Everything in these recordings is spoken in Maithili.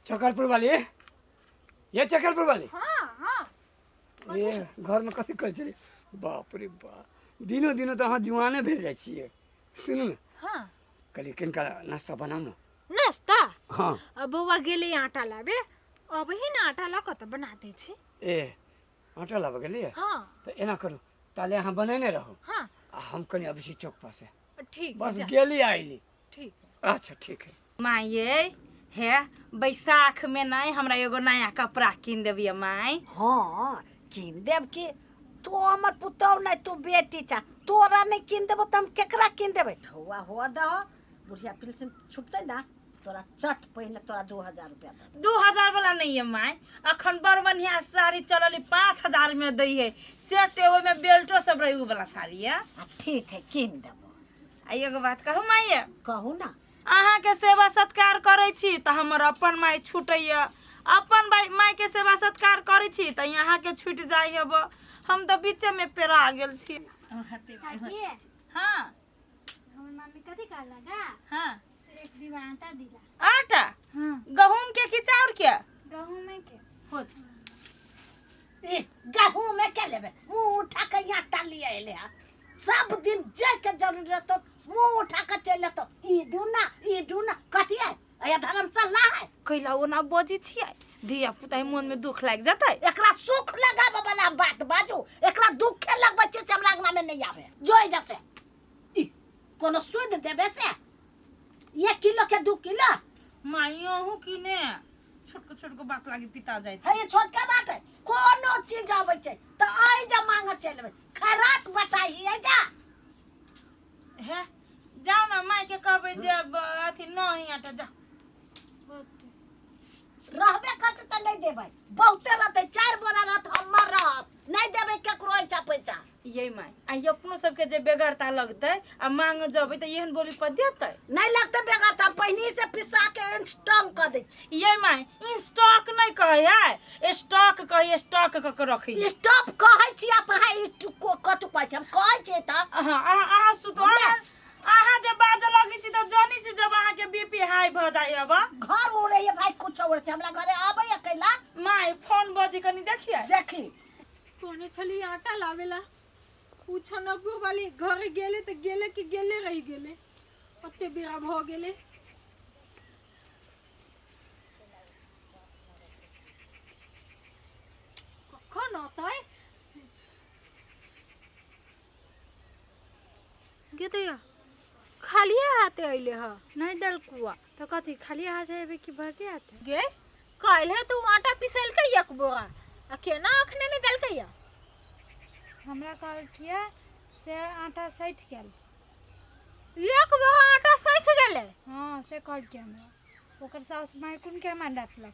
चकरपुर वाली, ये चकरपुर वाली। हाँ हाँ। ये घरमे कथी करै छलै? बाप रे बाप, दिनो दिनो तऽ अहाँ जुआने भेल जाइ छियै। सुनू ने। हाँ। कहलियै कनिका नाश्ता बनाउ ने। नाश्ता? हाँ। आ बौआ गेलै आटा लाबे, अबै ही ने आटा लऽ कऽ तऽ बना दै छी। ए आटा लाबऽ गेलियै? हाँ। तऽ एना करू, ताले अहाँ बनेने रहू। हाँ। आ हम कनि अबै छी चौक पर से। ठीक। बस जा। गेली आइली। ठीक। अच्छा ठीक है। माये हे, बैसाख में नहीं हमरा एगो नया कपड़ा कीन देबिय माय? हाँ कीन देब की, तू हमर पुतहु नहीं तू बेटी चा, तोरा नहीं कीन देबो त हम केकरा कीन देबै? हुआ हुआ दहो, बुढ़िया पिलसिन छुटतै ना तोरा चट पहिने तोरा 2000 रुपया दे। 2000 वाला नहीं है माय, अखन बड़ बढ़िया साड़ी चलल 5000 में दै है सेट, ओहिमे बेल्टो सब रही उ वाला साड़ी है। आ ठीक है कीन देबो। आ एगो बात कहू माय? कहू ना। अहाँके सेवा सत्कार करै छी तऽ हमर अपन माय छूटैया, अपन भाई माय के सेवा सत्कार करै छी तऽ अहाँके छूटि जाइ हेब, हम तऽ बीचे में पेरा गेल छी। काकी। हाँ। हमर मम्मी कथी कहलक हा? हाँ। से एक डिब्बा आटा दिला। आटा? हाँ। गहूम के कि चाउर के? गहूम के। होत। ए गहूम के लेबे, मुंह उठा के आटा लिए एले हा, सब दिन जाय के जरूरत हो मुंह उठा के चल तो ई दूना ई दूना कथी है या धर्मशाला है? कैला ओना बजै छियै, धिया पुता मन में दुख लागि जेतै। एकरा सुख लगाबे वाला बात बाजू, एकरा दुखे लगबै छै से हमरा अंगना में नहीं आवे जोइ जसे ई कोनो सुद देबे से 1 किलो के 2 किलो। माइयो हूँ कि ने छोटको छोटको बात लागी पिता जाइ छै। हे छोटका बात है, कोनो चीज आबै छै तऽ आइ जा मांग चलबै खरात बटाई है जा। हे जाओ ना माय के कहबै जे अथी नहीं आटा जा। रहबे करते तऽ नहीं देबै, बहुते रहतै 4 बोरा रहत हमर रहत, नहीं देबै केकरो ऐसा पैसा। ये माय आ अपनो सबके जे बेगरता लगतै आ मांग जबै तऽ एहन बोली पर देतै? नहीं लगतै बेगरता, पहिने से पिसा के स्टॉक कऽ दै छै। ये my stock नहीं कहै है, स्टॉक कहै, स्टॉक कऽ के रखै। स्टॉप कहै छी आप, अहाँ ई कतू कहै छी, हम कहै छियै तऽ। हाँ, अहाँ सुतो, अहाँ जे बाजऽ लगै छी तऽ जानै छी जब अहाँके बीपी हाई भऽ जाइ अब। घर उड़ै है भाई, कुछ उड़ै छै हमरा घरे आबै अकेला। My phone बजे कनी देखिए। देखी। कहने छली आटा लावेला, उ छनबो वाली घरे गेले तऽ गेले कि गेले रहि गेले, ओते बेरा भऽ गेले। कखन औतै? गे दैया खालिए हाथे अइले ह? नहीं दलकुआ तो कथी खाली हाथे एबे कि भरते हाथे? गे काल्हे तू आटा पिसलकै एक बोरा आ केना अखने नहि देलकै या? हमरा कहलकिया से आटा सठि गेल। एक बोरा आटा सठि गेलै? हाँ से कहलकिया हमरा, ओकर सास माय कोन के हमरा डांटलक।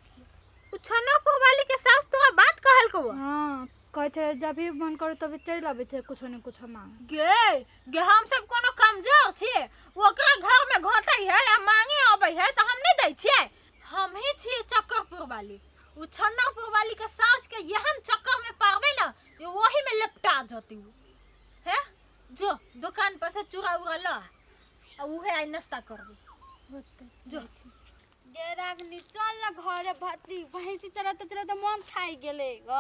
उ छनकपुर वाली के सास तोरा बात कहलकौ? हाँ कहै छलै जब भी मन करू तभी चलि अबै छै कुछो ने कुछो मांग। गे गे हम सब कोनो कमजोर छियै? ओकरा घर में घटै है आ मांगे अबै है तऽ हम नहि दै छियै? हम ही छियै चक्करपुर वाली, उ छन्नापुर वाली के सास के एहन चक्कर में पारबै ना जे ओही में लपटा जतै उ। हे जो दुकान पर से चूड़ा उड़ा ल आ उहे आइ नाश्ता करबै जो। गे रागनी चल ना घरे, भतरी भैंसी चराते चराते मन थाकि गेलै ग।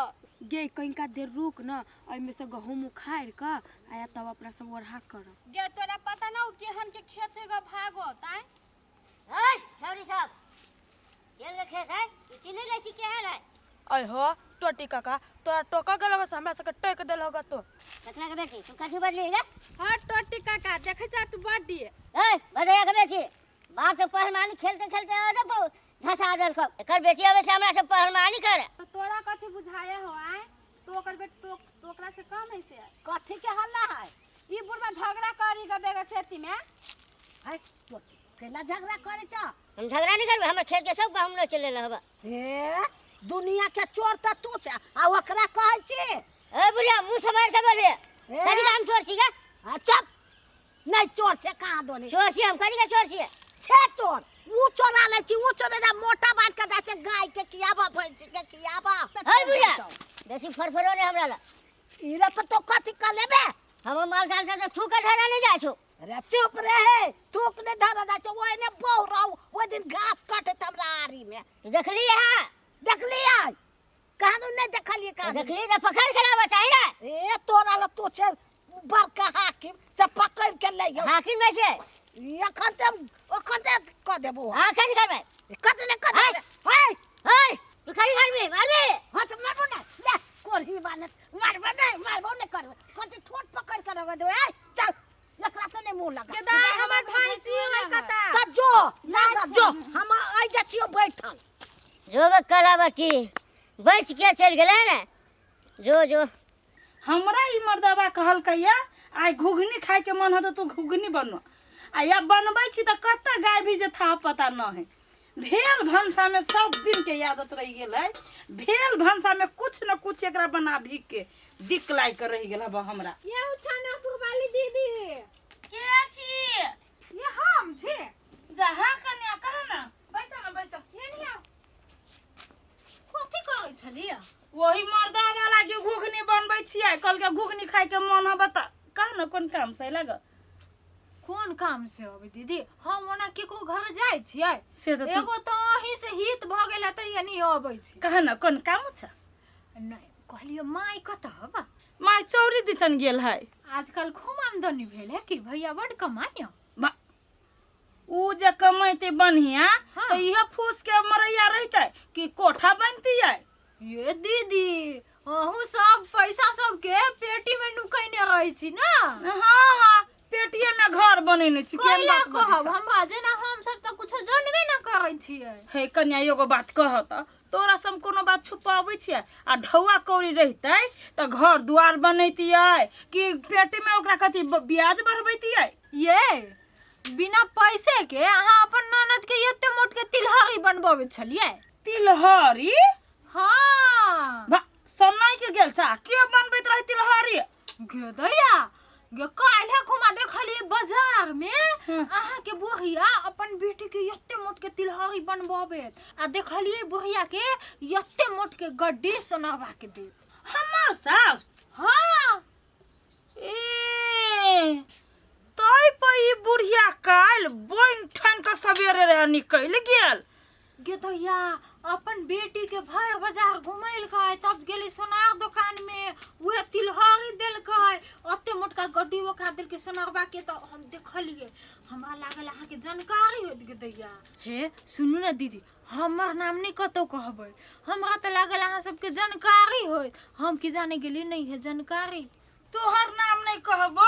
गे कनिका देर रुक न, एहिमे से गहूम उखाड़ि कऽ आया तब अपना सब ओढ़ा करब। गे तोरा पता ना उ केहन के खेत है ग, भागो ताय। ओए छौरी सब केहन के खेत है ई चिन्ह लै छी केहन है? अय हो टोटी काका, तोरा टोका गेल बस हमरा सबके टोक देल होगा तो। केतना के बेटी तू कथी बदली गे? हाँ टोटी काका देखै छा तू बड्डी। ए बड़ैया के बेटी बाप से पहलवानी खेलते खेलते अरे बहु धसा देलकौ, एकर बेटी अबै से हमरा से पहलवानी करे। तो तोरा कथी बुझाया हो आय, तो ओकर बेट तो ओकरा से कम है से? कथी के हल्ला है? ई बुढ़वा झगड़ा करी ग बेगर सेती में। है टोटी केला झगड़ा करे छ? हम झगड़ा नहीं करबै, हमर खेत के सब गहूम न चले रहब। हे दुनिया के चोर त तू छ आ ओकरा कहै छी? ए बुढ़िया मुंह सम्हार के बोलिए, कथी काम चोर छी गे? आ चुप, नहीं चोर छे कहाँ दोनी? चोर छी हम, कथी के चोर छी? छे चोर, ऊ चोरा लै छी, ऊ चोरे जा मोटा बांध के जाइ छै गाय के खियाबा भैंस के खियाबा। हे बुढ़िया बेसी फरफरो नहीं हमरा ला। ई रे तो कथी कर लेबे? हम माल जाल से छू के ढेरा नहीं जाइ छौ। अरे चुप रहे, थूक नहीं धरा जा तो ओने बहु रहू ओइ दिन घास काटत हमरा आरी में। तू देखली है? देखलियै कहाँ तू नहीं देखलियै कहाँ? देखली तो पकड़ के लाबऽ चाही ने। ए तोरा ला तू छे बड़का हाकिम से पकड़ के ले जाओ। हाकिम नहीं छे। एखन ते ओखन ते कऽ देबो। हाँ कथी करबै? कथी नहि कऽ देबै। हे हे तू खाली करबी मारबी? हाँ तो मारबो ना, ले कोरही बानत मारबो नहीं, मारबो नहीं करबो। कथी ठोट पकड़ के रख देबो। ए चल एकरा से नहीं मुंह लगा। दादा हमर भैंसी है कता? त जो ना जो हम आइ जा छियो बैठल। जो बे कलावती बैठ के चलि गेलै ने, जो जो। हमरा ई मर्दबा कहलकैया आइ घुघनी खाइके मन होतौ तू घुघनी बनो, आ या बनबै छी तऽ कतऽ गाय भी जे था पता न है। भेल भनसा में सब दिन के आदत रहि गेल है, भेल भनसा में कुछ न कुछ एकरा बनाबी के दिक लाग के रहि गेल हब हमरा। ये उछानापुर वाली दीदी के छी? ये हम छी। जहाँ कन्या कह ना, बैसा ना बैसा। ये नहीं आओ। कथी करै छलियै? वही मर्दा वाला के घुघनी बनबै छियै, कल के घुघनी खाय के मन हब त कह ना कोन काम से लग? कोन काम से अबै दीदी, हम ओना केकरो घर जाइ छियै? से तऽ तू एगो तऽ अहीं से हित भऽ गेल तऽ यानी अबै छी। कह ना कोन काम छ? नहीं कहलियै माय कतऽ हबा? माय चौरी दिसन गेल है। आजकल खूब आमदनी भेल है कि भैया बड कमाइया? उ जे कमैते बढ़िया। हाँ। तऽ इहे फूस के मरैया रहितै कि कोठा बनतियै? ये दीदी अहूँ सब पैसा सबके पेटी में नुकैने रहै छी ना? हाँ हाँ पेटिए में घर बनेने छी। केहन कैला बात बजै कहब छह? हमरा जेना हम सब तऽ कुछो जानबे ना करै छियै। हे कन्या एगो बात कह तऽ तोरा से हम कोनो बात छुपाबै छियै? आ ढौआ कौड़ी रहितै तऽ घर दुआर बनैतियै कि पेटी में ओकरा कथी ब्याज बढ़बैतियै? ये बिना पैसे के अहाँ अपन ननद के एते मोट के तिलहरी बनबबै छलियै? तिलहरी? हाँ। भा समय के गेल छा, के बनबैत रहे तिलहरी? गे दैया गे काल्हे घुमा देखलियै बाजार में अहाँ के बुढ़िया अपन बेटी के एते मोट के तिलहरी बनबबैत, आ देखलियै बुढ़िया के एते मोट के गड्डी सोनरवा के देत। हमर सास? हाँ। ए तै पर ई बुढ़िया काल्हि बनि ठानि कऽ सवेरे रहे निकलि गेल। गे दैया अपन बेटी के भर बाजार घुमेलकै, तब गेली सोनार दुकान में उहे तिलहरी देलकै, ओते मोटका गड्डी ओकरा देलकै सोनरवा के। तऽ हम देखलियै, हमरा लागल अहाँके जानकारी होत। गे दैया हे सुनू ने दीदी, हमर नाम नहि कतौ कहबै। हमरा तऽ लागल अहाँ सबके जानकारी होत, हम की जाने गेली नहीं है जानकारी। तोहर नाम नहीं कहबो,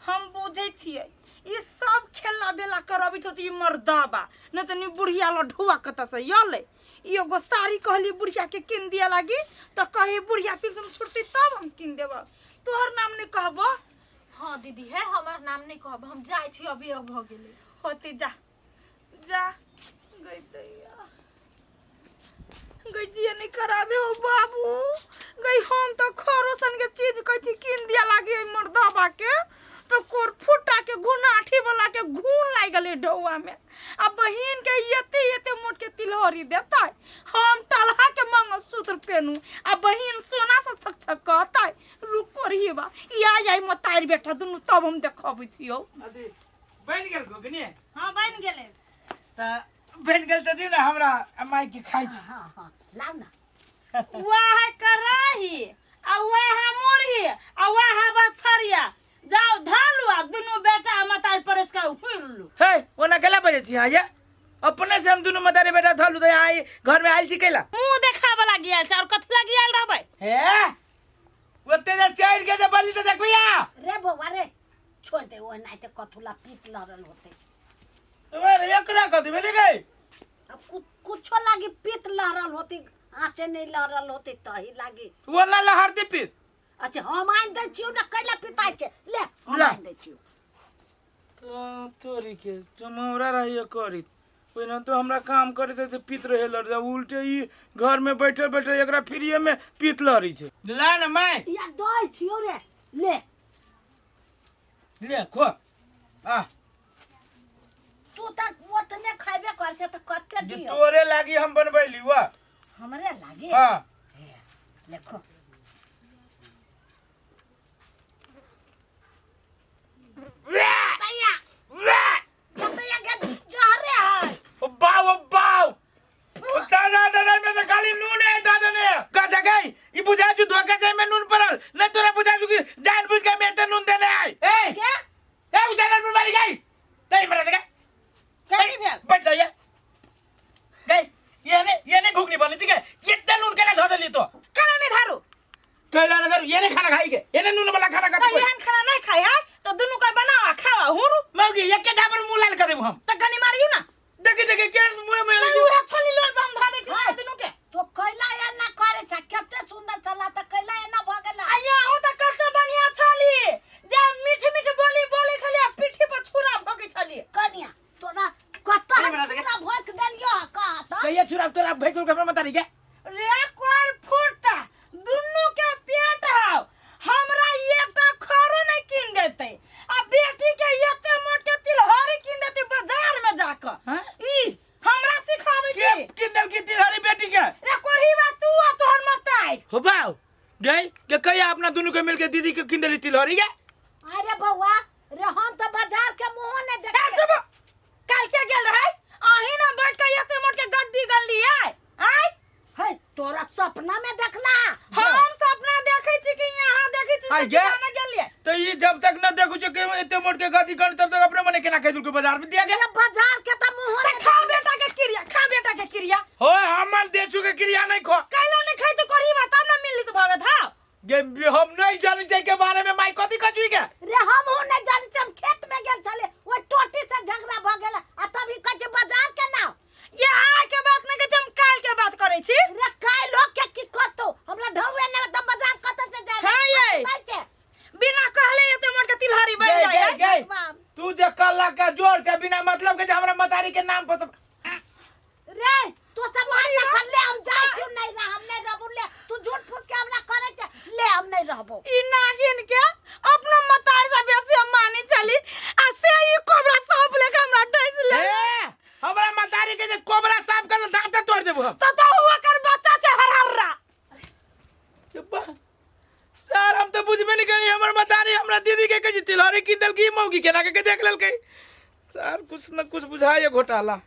हम बुझै छियै ई सब खेला बेला करबैत होत ई मर्दाबा, नहि तऽ नी बुढ़िया ल ढुआ कतऽ से अयलै। ई एगो साड़ी कहली बुढ़िया के कीन दिया लागी तऽ कही बुढ़िया पिलसम छुटती तब हम कीन देब। तोहर नाम नहीं कहबो। हाँ दीदी है हमर नाम नहीं कहब, हम जाइ छी अबेर भऽ गेलै। होती जा जा। गई दैया गई जिए नहीं कराबे हो बाबू गई। हम तो खरो सन के चीज कहै छी कीन दिया लागी एहि मर्दाबा के तो कोर फुटा के घुनाठी वाला के घून लागि गेलै ढौआ में, आ बहिन के एते एते मोट के तिलहरी देतै। हम टलहा के मंगलसूत्र पेनू आ बहिन सोना से छक छक कहतै। रुको रही बा या आई मतारी बेटा दुनू तब हम देखबै छियौ। अथी बनि गेल घुघनी? हाँ बनि गेलै। तऽ बनि गेल तऽ दियौ ने हमरा आ माय के खाइ छी। हाँ हाँ लाउ ना। वाह है कराही आ वाह है मुरही आ वाह है बथरिया, जाओ धालू आ दुनू बेटा मतारी परेश के हुर लू। हे ओना केला बजै छी अहाँ? ये अपने से हम दुनू मतारी बेटा धलू तऽ यहाँ घर में आयल छी कैला? मुंह देखाबऽ लागी आयल छै और कथी लागी आयल रहबै? हे ओते जे चढ़ि के जे बजली तऽ देखबिही अहाँ। रे बौआ रे छोड़ दे, ओ एनाहिते कथुला पीट लड़ल होते। अरे एकरा कथी भेलै गई? अब कुछो लागी पीत लहरल होती, आँचे नहीं लहरल होती तही लागी। ओना लहरती पीत। अच्छा हम आनि दै छियौ ने, कैला पिताइ छै, ले हम ला। आनि दै छियौ। तो तोरी के चमौरा रहिए करी ओहिना तो हमरा काम करे ते पीत रहे लड़ उल्टे ई घर में बैठल बैठल एकरा फ्रीए में पीत लड़ी छै। ला ना my. या दै छियौ रे ले। ले खो आ। तू तऽ ओतने खैबे कर छै तऽ कते जे दियौ? तोरे लागी हम बनबैली वा। हमरे लागी? हाँ। देखो तैया गई मरा देगा कथी भेल बैठ जाइए गई ये ने ये ने घुगनी बनी ठीक है इतना नून केना धऽ देली तो काला नहीं धारू कैला नजर ये ने खाना खाई के ये ने नून वाला खाना तो खाते एहन खाना नहीं खाई है तो दुनू के बनावा खावा हुरू मौगी एके झापर मुंह लाल कर देबू हम तो गनी मारियो ना देखी देखी के मुंह में नहीं उहे छली लोल पर हम धऽ दै छी दुनू के तो कैला एना करे छ कते सुंदर छला त कैला एना भ गेला आ यहाँ तऽ कते बढ़िया छली जे मीठ मीठ बोली बोले छली आ पीठी पर छुरा भोगे छली कनिया तोरा कत नहीं बना देंगे। छुरा भोक देलियो कह त कहिया छुरा तोरा भेज के हमरा मतारी के रे कोर फुटा दुनू के पेट हौ हमरा एकटा खरो नहीं कीन देते आ बेटी के एते मोट के तिलहरी कीन देते बाजार में जाकर हाँ? ई हमरा सिखाबै के छी किंदल की तिलहरी बेटी के रे कोरही बा तू आ तोहर मताई हो बाव गई के कहिया अपना दोनों के मिलके दीदी के किंदली तिलहरी के अरे बौआ रे हम त बाजार के मुंह ने ए देख चुप काल के गेल रहे अही ना बैठ के एते मोट के गड्डी गनली आय आय है तोरा सपना में देखला हम सपना देखै छी कि यहाँ देखै छी आय से गे। किया गेलियै तो ये जब तक न देखू छो के एते मोट के गति कर तब तक अपने मने केना कह के बाजार में दिया गया अरे बाजार के त मुंह त ने खा बेटा के क्रिया खा बेटा के क्रिया हो हमर देचू के क्रिया नहीं खो कैला नहीं खाई तो करही बा तब ना मिलली तो भगत हा गे हम नहीं जानी छै के बारे में माई कथी कचुई के रे हम हूं नहीं जानी छी हम खेत में गेल छले ओइ टोटी से झगड़ा भ गेल आ तभी कहै छै बाजार के नाव ये आय के बात नहीं कहै छी हम काल के बात करै छी रे काई लोग के की कतो हमरा ढौवे ने त बाजार कत से जाए हाँ ये। छै बिना कहले एते मोट के तिलहरी बन गई जाय है गई गई तू जे कल्ला के जोर से बिना मतलब के जे हमरा मतारी के नाम पर सब रे तू सब मार ना कर ले हम जाय छी नहीं रह हम नहीं रहबो ले तू झूठ फूस के हमरा करे छै ले हम नहीं रहबो ई नागिन के अपना मतार से बेसी हम मानी चली आ से ई कोबरा सांप लेके हमरा डस ले ए हमरा मतारी के जे कोबरा सांप के दांत तोड़ देबो हम तो तो हुआ कर बच्चा छै हर हर्रा चुप्पा सर हम तो बुझबे नहीं करी हमर मतारी हमरा दीदी के कहे तिलहरी किन देलकी मौगी केना के देख लेलकै सर कुछ न कुछ बुझाइए घोटाला।